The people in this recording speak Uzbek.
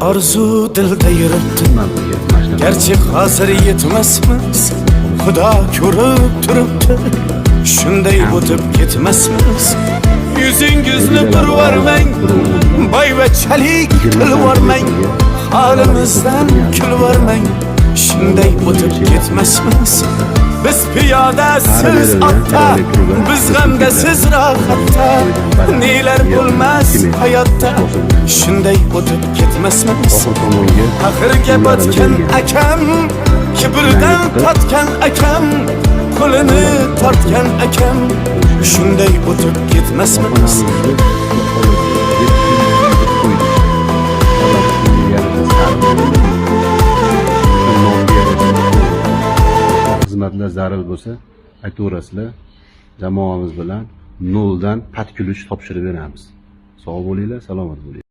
Orzu dilda yuribdi. Manzilga mashina. Garchi hozir yetmasmiz, Xudo ko'rib turibdi. Shunday o'tib ketmasmiz. Yuzingizni burvarmang, boyvachchalik qilvormang, holimizdan kulvormang. Shunday o'tib ketmasmiz. Biz piyoda, siz otda, biz g'amda, siz rohatda. Nelar bo'lmas hayotda, shunday o'tib ketmasmiz. Oxir tomonga Axirga botgan akam, kibrdan totgan akam, qo'lini tortgan akam, shunday o'tib ketmasmiz. Korxonamizni deb qo'ydik. Sababi shunga yarasha sarf, shu nomga yarasha xizmatlar zarur bo'lsa, aytaverasizlar. Jamoamiz bilan noldan под ключ topshirib beramiz. Sog' bo'linglar, salomat bo'linglar.